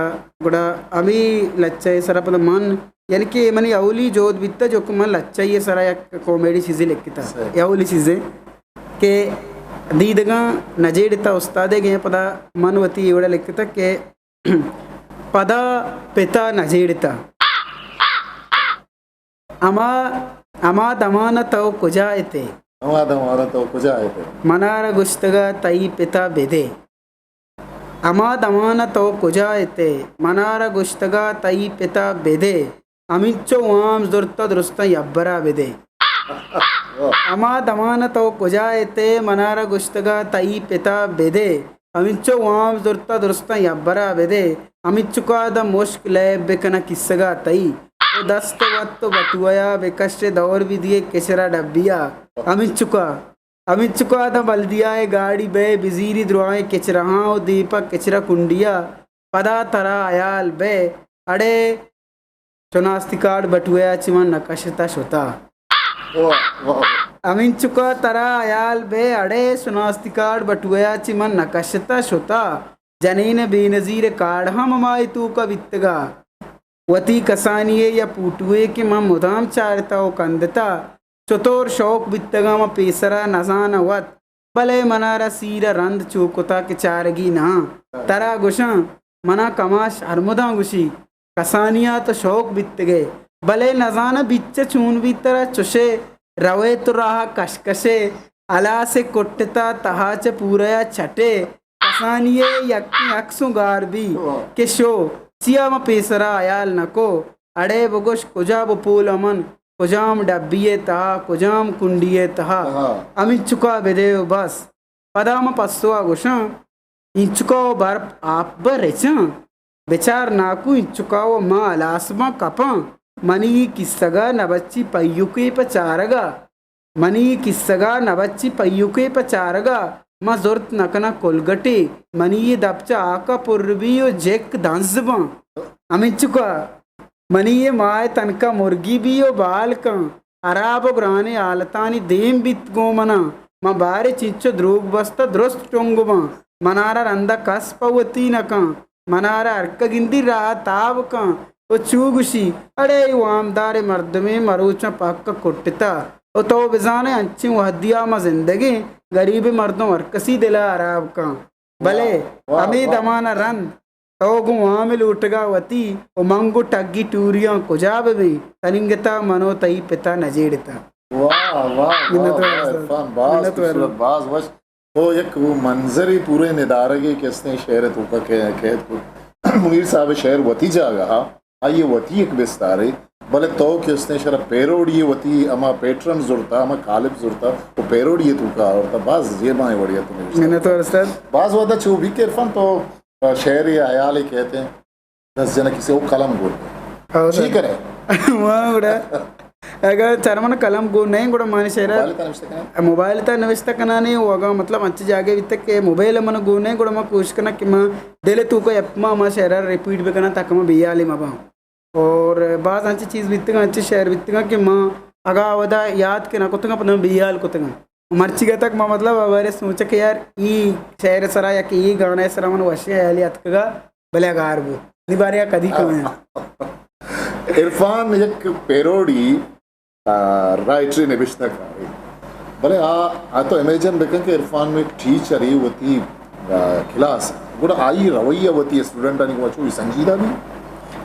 گڑا ہمے لچہ ءِ سرا پدا من، یعنی کہ منی اولی جہد بیتا جو کہ من لچہ ءِ سرا یک کامیڈی چیزے لکھتا۔ صحیح۔ یہ اولی چیزے کہ دیدگاں نہ جیڑتا استاد ءِ گے، پدا من وتی اے وڑا لکھتا کہ پدا پتا نہ جیڑتا۔ ہما، ہما دمان ءَ تو کجا ات ئے؟ ہما دمان ءَ تو کجا ات ئے؟ منارا گوشتگا تئی پتا بدے۔ ہما دمان ءَ تو کجا ات ئے؟ منارا گوشتگا تئی پتا بدے۔ ہمینچو وام زرتا درستاں یبرا بدے۔ ہما دمان ءَ تو کجا ات ئے؟ منارا گوشتگا تئی پتا بدے۔ ہمینچو وام زرتا درستاں یبرا بدے۔ ہمینچکا داں مشک لیب بکناں کیسگا تئی۔ او دست وت و بٹویا بکش دور بدیے کچرا ڈبیا۔ ہمینچکا، ہمینچکا داں بلدیائے گاڑی بئے بزیری درائیں کچرہاں و دیپا کچرا کنڈیا۔ پدا ترا حیال بئے، اڑے شناختی کارڈ بٹویا چہ من نہ کشتا شتا۔ واہ، واہ۔ ہمینچکا ترا حیال بئے، اڑے شناختی کارڈ بٹویا چہ من نہ کشتا شتا۔ جنین بے نظیر کارڈ ہم ہمائی توکا بیتگا۔ وتی کسانی ءِ یا پوٹوے کہ من مدام چارتا و کندتا۔ چطور شوق بیتگاں من پیسرا نزاناں وت۔ بلے منارا سیر ءَ رند چو کتا کہ چارگی نہ آں۔ ترا گوشاں، منا کماش ہرمداں گوشی، کسانیا تو شوق بیتگئے، بلے نزاناں بچ ءَ چون بیت ترا چشے روئے تو راہ کشکشے، ہلاس ءِ کٹتا تہا چہ پوریا چٹے، کسانی ءِ یکیں عکسوں گار بی کہ شو، چیا من پیسرا حیال نکو، اڑے بگوش کجا بپولاں من، کجام ڈبی ءِ تہا، کجام کنڈی ءِ تہا، تہا۔ ہمینچکا بدے و بس۔ پدا من پسو ءَ گوشاں، اینچکا و برپ آپ بہ رچاں، بچار ناکو اینچکا و من ہلاس باں کپاں، منی کیسگا نبچی پیوکے پہ چارگا۔ منی کیسگا نبچی پیوکے پہ چارگا، من زرت نکناں کلگٹے، منی اے دپچہ آکا پر بی و جک دنز باں۔ ہمینچکا منی اے ماہ تنکا مرگی بی و بال کن، ہراب و گرانیں حالتانی دیم بیت گوں منا، من بارے چنچو دروگ بستہ درست ٹنگ باں، منارا رندا کس پہ وتی نکن۔ منارا ہرکہ گندی راہ ءَ تاب کن و چو گوشی، اڑے اے وامداریں مردمے مروچاں پہک ءَ کٹتہ و تو بزانئے انچیں وہدیا ما زندگیں، گریبیں مردم ہرکسی دل ءَ ہراب کن۔ بلے واہ، واہ، ہمے واہ۔ دمان ءَ رند تو گوں وام لوٹگا وتی و من گوں ٹگی ٹوریاں کجا ببیں؟ تننگتا من و تئی پتا نجیڑتہ۔ واہ، واہ، واہ، منت وار واہ، استاد۔ عرفان، باز منت وار۔ خوبصورت، باز وش۔ تو یک وہ منظرے پورے ندارگے کہ استیں شعر ءِ توکا کہ-، قید کت۔ منیر صاحب ءِ شعر وتی جاگہ ءَ، آئی ءِ وتی یک بستارے، بلے تو کہ استیں شعر ءِ پیروڈی ءَ وتی ہما پیٹرن زرتا، ہما قالب زرتا، وہ پیروڈی ءِ توکا آورتا، باز زیبائیں وڑے ءَ تو نوشتہ۔ منت وار استاد۔ باز وعدہ چو بھی کہ عرفان تو شعر ءِ حیال ءَ کہتے ہیں۔ دس جنک کسے او قلم گون۔ ہاں، چی سر۔ کرے؟ واہ، گڑا۔ اگاں چر من قلم گون نہیں، گڑا من شعر موبائل تا نوشتہ کناں۔ موبائل تا نوشتہ کنانے، و اگاں مطلب انچ جاگے بیتگ کہ موبائل من گون نہیں، گڑا من کوشش کناں کہ من دل تو کو ایپ ما، ما شعر ریپیٹ بکناں تاکہ من بیالی مباں۔ اور باز انچ چیز بیتگاں، انچ شعر بیتگاں کہ من اگاں اودا یاد کہ نہ کتگاں، پدا من بیال کتگاں۔ مرچیگا تک ما مطلب اوارے سوچا کہ یار ای شعر سرا یا کہ ای گانا سرا من وشیں حیالی اتکگا، بلے گار بو۔ نی بارے کدی کمیں۔ عرفان یک پیروڈی، آ، رائٹرے نبشتہ کارے۔ بلے آ، آ تو امیجن بکن کہ عرفان میں ایک ٹیچر ہی وتی، آ، کلاس۔ گڑا آئی رویہ وتی اسٹوڈنٹانی گوما چوی سنجیدہ بھی؟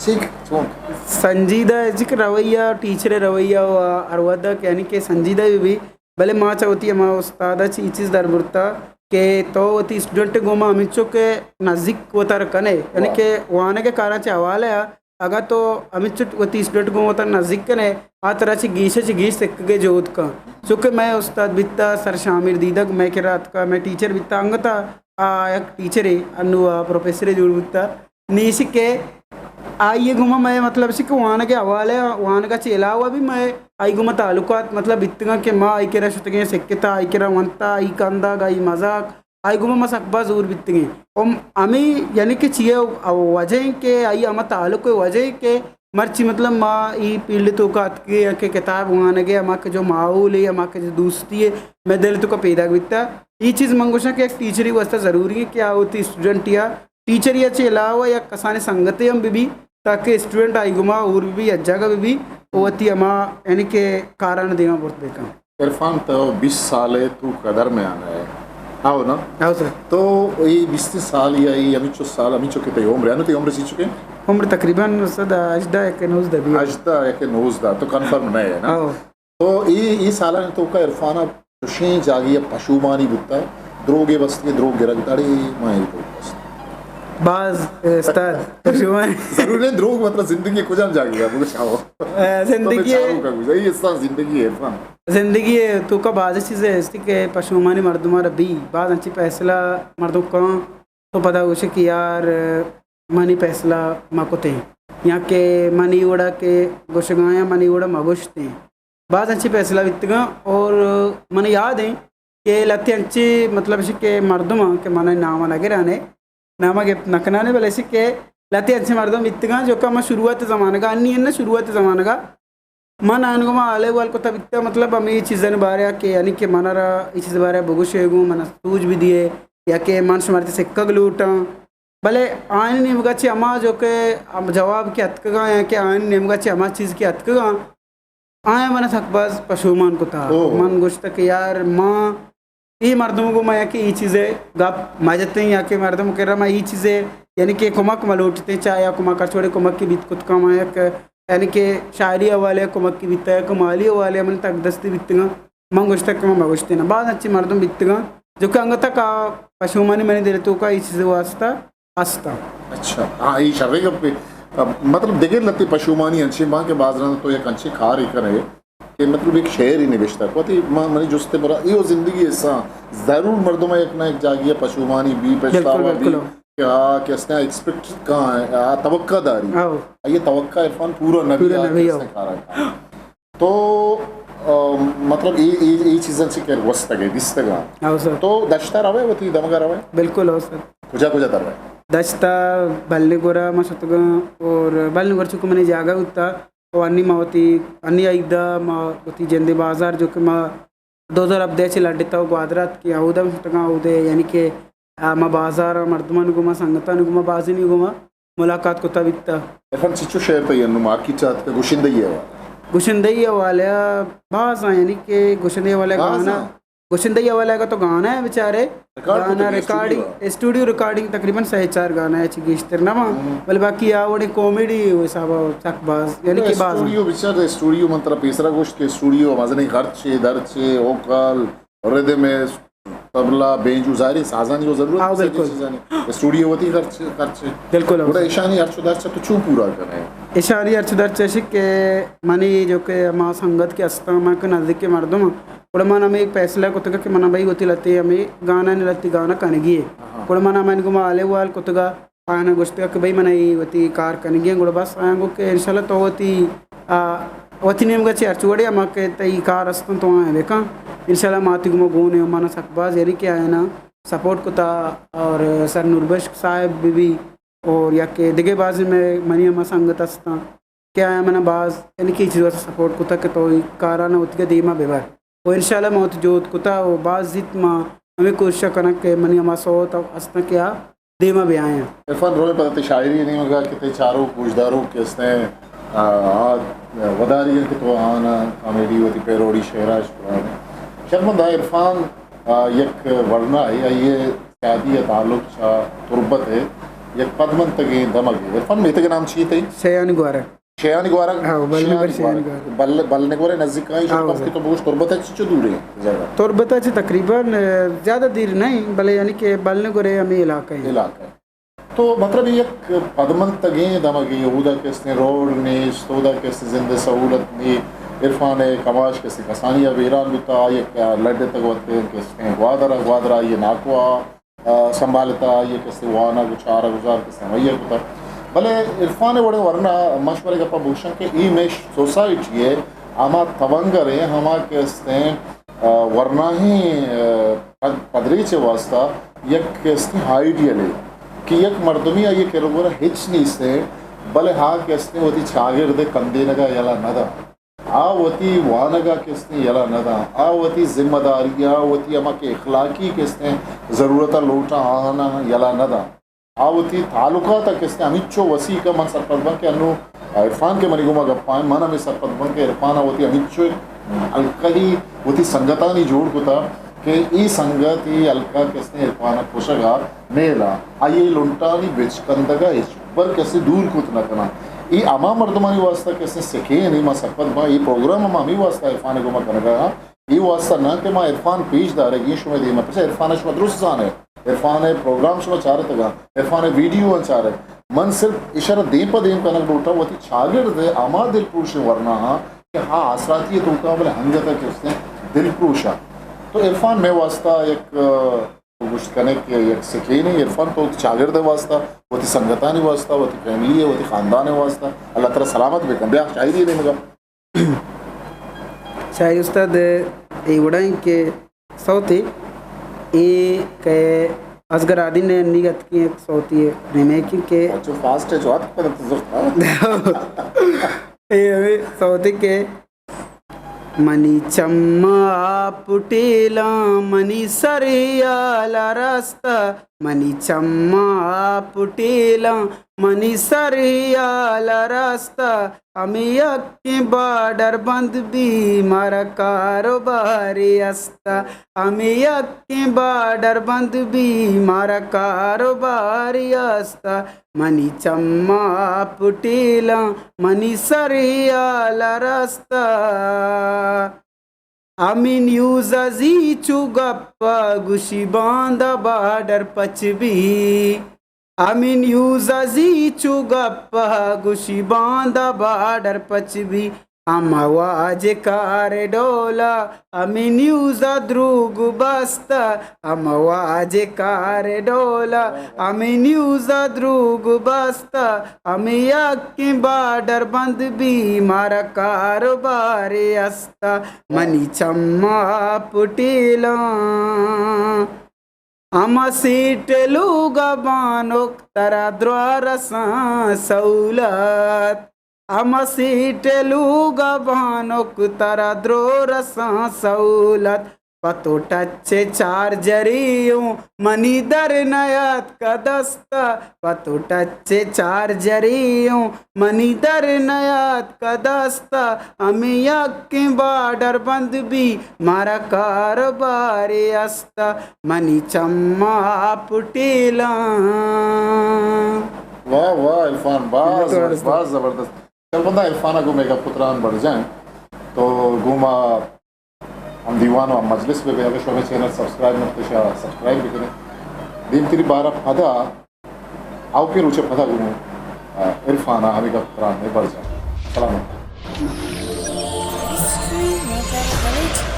ٹھیک، چون؟ سنجیدہ، جی کہ رویہ، ٹیچر رویہ و ہر وھدا کہ یعنی کہ سنجیدہ بھی، بھی۔ بلے ما چہ وتی ہما استاد ء چہ اے چیز در برتا کہ تو وتی اسٹوڈنٹ ء گوما ہمینچو کہ نزیک وتر کنے، یعنی واہ۔ کہ وانگ ء کاراں چہ حوالہ ء اگاں تو ہمینچو وتی اسٹوڈنٹ گوں وتر نزیک کنے، آ ترا چہ گیش ء چہ گیش سکگ ء جہد کن۔ چونکہ مئے استاد بیتا سر شامیر دیدگ، مئے کرا اتکا، مئے ٹیچر بیتا، انگتا آ یک ٹیچرے، انو آ پروفیسرے جوڑ بوتا۔ نی ایشی کہ آئی ء گوما مئے مطلب ایشی کہ وانگ ء حوالہ ء، وانگ ء چہ علاوہ بھی مئے آئی گوما تعلقات مطلب بیتگاں کہ ما آئی کرا شتگیں سکتا، آئی کرا ونتا، آئی کندگ، آئی مزاک، آئی گوما ما سک باز ہور بیتگیں۔ و ہمے یعنی کہ چیا وجہ ایں کہ آئی ہما تعلق ءِ وجہ ایں کہ مرچی مطلب ما ای فیلڈ توکا اتکگیں یا کہ کتاب وانگ ءِ، ہما کہ جو ماحول ایں، ہما کہ جو دوستی ایں، مئے دل توکا پیداک بیتا۔ ای چیز من گوشاں کہ یک ٹیچری واسطہ ضروری ایں کہ آ وتی اسٹوڈنٹ یا ٹیچر یا چہ علاوہ یک کسانیں سنگتے ہم بہ بی، تاکہ اسٹوڈنٹ آئی گوما ہور بہ بی، یک جاگہ بہ بی، و وتی ہما یعنی کہ کاراں دیما برت بہ کن۔ عرفان، تو بیست سال ءِ تو قدر میں آنا ہے، ہاؤ نا؟ ہاؤ سر۔ تو یہ بیست سال یا یہ ہمیں چو سال، ہمیں چو کہ تئی عمر ہے نا، تئی عمر سی چکے؟ عمر تقریباً سر ہژدہ یا کہ نوزدہ بی۔ ہژدہ یا کہ نوزدہ، تو کنفرم نہیں ہے نا؟ ہاؤ۔ تو ای، ای سالانی توکا عرفان ءَ چوشیں جاگے ءَ پشومانی بوتا، دروگے بستگے، دروگ گرگ داڑے، ما ای دروگ بست۔ باز استاد پشومانی۔ ضرور ہے دروگ، مطلب زندگی کجام جاگے ءَ بگو چاہو۔ زندگی تو چارو کا گزاری، یہ سان زندگی ہے عرفان۔ زندگی ءِ توکا باز چیزے ہستی کہ پشومانی مردم را بی، باز انچی فیصلہ مردم کن، تو پدا گوشے کہ یار منی فیصلہ مہ کتیں، یا کہ منی وڑا کہ گوشگایاں منی وڑا مہ گوشتیں۔ باز انچیں فیصلہ بیتگاں اور من یاد ایں کہ لہتے انچیں مطلب اش کہ مردم آں کہ من نام نہ گرانے، نام گپت نہ کنانے، بلے اش کہ لہتے انچیں مردم بیتگاں جو کہ من شروعات زمانگا، انی نہ شروعات زمانگا من آیان گوما حال احوال کتا بیتا، مطلب ہمے چیزانی بارے کہ یعنی کہ من را اے چیز بارے بگوشے گوں، من سوج بدیے یا کہ من شمارتے سکگ لوٹاں۔ بلے آیانی نیمگا چہ ہما جو کہ ہم جواب کہ اتکگاں یا کہ آیانی نیمگا چہ ہما چیز کہ اتکگاں، آیاں من سک باز پشومان کتا۔ اوہ۔ من گوشتا کہ یار ما اے مردم گوما یا کہ اے چیزے گپ مجتیں یا کہ مردم کرا ما اے چیزے یعنی کہ کمک ملوٹتیں، چاہے یا کمک ہر چوڑے کمک کی بیت کت کما یا کہ یعنی کہ شاعری حوالے کمک کی بیتا یا کہ مالی حوالے من تک دستی بیتگاں۔ من گوشتگ کہ من مگوشتین۔ باز انچیں مردم بیتگاں جو کہ انگت تک آ پشومانی منی دل توکا اے چیز واسطہ ہستاں۔ اچھا، ہاں، اے شریں گپے۔ مطلب دگہ لہتے پشومانی انچیں باں کہ باز رند تو یک انچیں کارے کنے کہ مطلب یک شعرے نبشتہ کت، ما منی جستے برا ایو زندگی حصہ ضرور مردم یک نہ یک جاگی پشومانی بی، پچھتاوا بی۔ کہ آ کہ استیں ایکسپیکٹ کاں، آ توقع داری۔ آئی توقع عرفان پورا نہ بی، آ کہ استیں کارا کاں۔ تو، آ، مطلب، اے، اے، اے چیزاں چہ کہ گوستگ ئے، دیستگ آں۔ ہاں سر۔ تو دشتا روئے، وتی دمگا روئے؟ بالکل، ہاں سر۔ کجا کجا تر روئے؟ دشتا بلنگورا ما شتگاں، اور بلنگور چونکہ منی جاگہ بوتا، تو انی ما وتی، انی عیدا ما وتی جندے بازار جو کہ ما دو ہزار ہبدہ چہ لڈتا و گوادر اتکیں، اودا شتگاں، اودے یعنی کہ آ، ما بازار ء مردمانی گوما، سنگتانی گوما، بازینی گوما ملاقات کتا بیتا۔ عرفان، چچو شعر تئی انو مارکیٹ ء اتکا گشندہی حوالہ؟ گشندہی حوالہ ء باز آں، یعنی کہ گشندہی حوالہ ء گانا، گشندہی حوالہ ء تو گانا ہے بیچارے، گانا ریکارڈنگ، اسٹوڈیو ریکارڈنگ تقریباً سہ چار گانا ہے، چی گیشتر نہ باں، بلے باقی آ وڑے کامیڈی حساب ء سک باز، یعنی کہ باز اسٹوڈیو بیچار، اسٹوڈیو من ترا پیسرا گوشت کہ اسٹوڈیو مزنیں خرچے، درچے، اوکال، ردم، طبلہ، بینجو، ظاہریں سازانی و ضرورت، ہاں، بالکل۔ چیزانی۔ اسٹوڈیو وتی خرچ، خرچ۔ بالکل، ہاں۔ گڑا ایشانی ہرچ و درچ تو چون پورا کنے؟ ایشانی ہرچ و درچ اش کہ منی جو کہ ہما سنگت کہ استاں، من کہ نزدیک مردم آں، گڑا من ہمیں فیصلہ کتگ کہ من بھئی وتی لتے ہمیں گانا نے لتی گانا کنگی ہے۔ ہاں۔ گڑا من ہمیں گما حال احوال کتگا۔ آیاں گوشتگ کہ بھئی من اے وتی کار کنگی ایں، گڑا بس آیاں گو کہ انشاءاللہ تو وتی، آ، وتی نیمگا چہ ہرچ وڑے ہما کہ تئی کار استن تو آیاں بکن، انشاءاللہ ما تئی گما گون ایں۔ من سک باز یعنی کہ آیانا سپورٹ کتا اور سر نوربخش صاحب بہ بی اور یا کہ دگہ بازیں میں منی ہما سنگت استاں کہ آیاں منا باز یعنی کہ اے چیز واسطہ سپورٹ کتا کہ تو اے کارانا وتیگا دیما ببر۔ و انشاءاللہ ما وتی جہد کتا و باز زیت ما ہمیں کوشش کنگ کہ منی ہما سوت استاں کہ آ دیما بیایاں۔ عرفان، روئے پدا تئی شاعری نیمگا کہ تئی چاروک گوشداروک کہ استیں، آ، آ وداری انت کہ تو آنا کامیڈی وتی پیروڈی شعراش پرانے۔ شرمندہ عرفان، آ، یک ورنا ہے، آئی سیادی تعلق چا تربت ہے، یک پدمنتگیں دمگ ہے۔ عرفان، میتگ نام چی تئی؟ شیانی گوارا۔ شیانی گوارگ، ہاں، بل نگور شیانی گوارگ۔ بل، بل نگور نزدیک آئی، ہاں، شکم کہ تو بگوش تربت چچو دور ہے جگہ؟ تربت چہ تقریباً، آ، زیادہ دیر نہیں، بلے یعنی کہ بل نگور ہمیں علاقہ ہے۔ علاقہ ہے۔ تو مطلب یک پدمنتگیں دمگے، اودا کہ استیں روڈ نیست، اودا کہ استیں زند سہولت نی، عرفان کماش کہ استیں کسانی ء بیران بوتا، آئی ء لڈتگ وت کہ استیں گوادر ء، گوادر آئی ء ناکو ء، آ، سنبھالتا، آئی ء کہ استیں وانگ و چارگ و زار کہ استیں ہمائی ء کتا۔ بلے عرفان ء وڑیں ورنا مش بلے گپا بوشن کہ ای مش سوسائٹی ء ہما تونگر ء ہما کہ استیں، آ، ورناہیں، آ، پد-، پدریچ ء واسطہ یک کہ استیں آئیڈیلے کہ یک مردمے آئی ءِ کر ءُ گور ءَ ہچ نیست ایں، بلے آ کہ استیں وتی چاگرد ءِ کندینگ ءَ یلہ نہ داں، آ وتی وانگ ءَ کہ استیں یلہ نہ داں، آ وتی ذمہ داری ءَ، وتی ہما کہ اخلاقی کہ استیں ضرورت ءُ لوٹاں آہاناں یلہ نہ داں۔ آ وتی تعلقات ءَ کہ استیں ہمینچو وسیع کن۔ من سرپد باں کہ انوں عرفان کہ منی گوما گپا ایں، من ہمے سرپد باں کہ عرفان ءَ وتی ہمینچو ہلکہی وتی سنگتانی جوڑ کتا کہ اے سنگت، اے ہلکا کہ استیں عرفان ءِ کشگ ءَ نیلاں، آئی ءِ لنٹانی بچکندگ ءَ ہچبر کہ استیں دور کت نہ کناں۔ اے ہما مردمانی واسطہ کہ استیں سکین ایں۔ من سرپد باں، اے پروگرام ہم ہمے واسطہ عرفان ءِ گوما کنگ ءَ آں۔ اے واسطہ نہ کہ ما عرفان پیش دارگی شمئے دیما، پرچا عرفان ءَ شما درست زانئے، عرفان ءِ پروگرام شما چارتگاں، عرفان ءِ ویڈیو آں چارگ۔ من صرف اشرا دیم پہ دیم کنگ لوٹاں، وتی چاگرد ءِ ہما دلپروشیں ورناہاں کہ ہا آسراتی ءِ توکا بلے انگت ءَ کہ استیں دلپروشاں۔ تو عرفان مئے واسطہ یک، ءَ، گوشت کنے کہ یک سکینے۔ عرفان تو وتی چاگرد ءِ واسطہ، وتی سنگتانی واسطہ، وتی فیملی ءِ، وتی خاندان ءِ واسطہ اللہ ترا سلامت بکن۔ بیا شاعری ءِ نیمگا۔ شاعری استاد اے وڑا ایں کہ سوتے اے کہ اصغر آدین ءِ انی اتکیں یک سوتے ریمیک ایں کہ اچھا، فاسٹ ہے، جو آت پتہ تو زرتا۔ اے ہمے سوتے کہ منی چماں آپ ٹیلاں، منی سر یال رستہ، منی چماں آپ ٹیلاں، منی سر یال رستہ، ہمے یکیں بارڈر بند بی مارا کاروبارے استہ، ہمے یکیں بارڈر بند بی مارا کاروبارے استہ، منی چماں آپ ٹیلاں، منی سر یال رستہ۔ ہمے نیوز ءَ زی چو گپ ءَ گوشی باندا بارڈر پچ بی۔ ہمے نیوز ءَ زی چو گپ ءَ گوشی باندا بارڈر پچ بی۔ ہما واجہ کار ڈول ءَ ہمے نیوز ءَ دروگ بستہ۔ ہما واجہ کار ڈول ءَ ہمے نیوز ءَ دروگ بستہ۔ ہمے یکیں بارڈر بند بی مارا کاروبارے استہ۔ منی چماں آپ ٹیلاں۔ ہما سیٹ لوگ ءَ بانک ترا درا رساں سہولت۔ ہما سیٹ لوگ ءَ بانک ترا درا رساں سہولت۔ پہ تو ٹچ چارجرے اوں منی در نیاتکہ دست ءَ، پہ تو ٹچ چارجرے اوں منی در نیاتکہ دست ءَ، ہمے یکیں بارڈر بند بی مارا کاروبارے استہ، منی چماں آپ ٹیلاں۔ واہ واہ عرفان، باز، منت وار استہ۔ باز زبردست۔ سرپداں عرفان ءَ گوں مئے گپ ءُ تران بڑزاں، تو گوں ما ہم دیوان ءُ ہم مجلس بہ بئے۔ اگہ شما مئے چینل سبسکرائب نہ کتہ، شا سبسکرائب بکنئے۔ دیمتری بار ءَ پدا، آؤکیں روچ ءَ پدا گوں، آ، عرفان ءَ ہمے گپ ءُ تران ءَ برجاں۔ سلامت۔ History maker village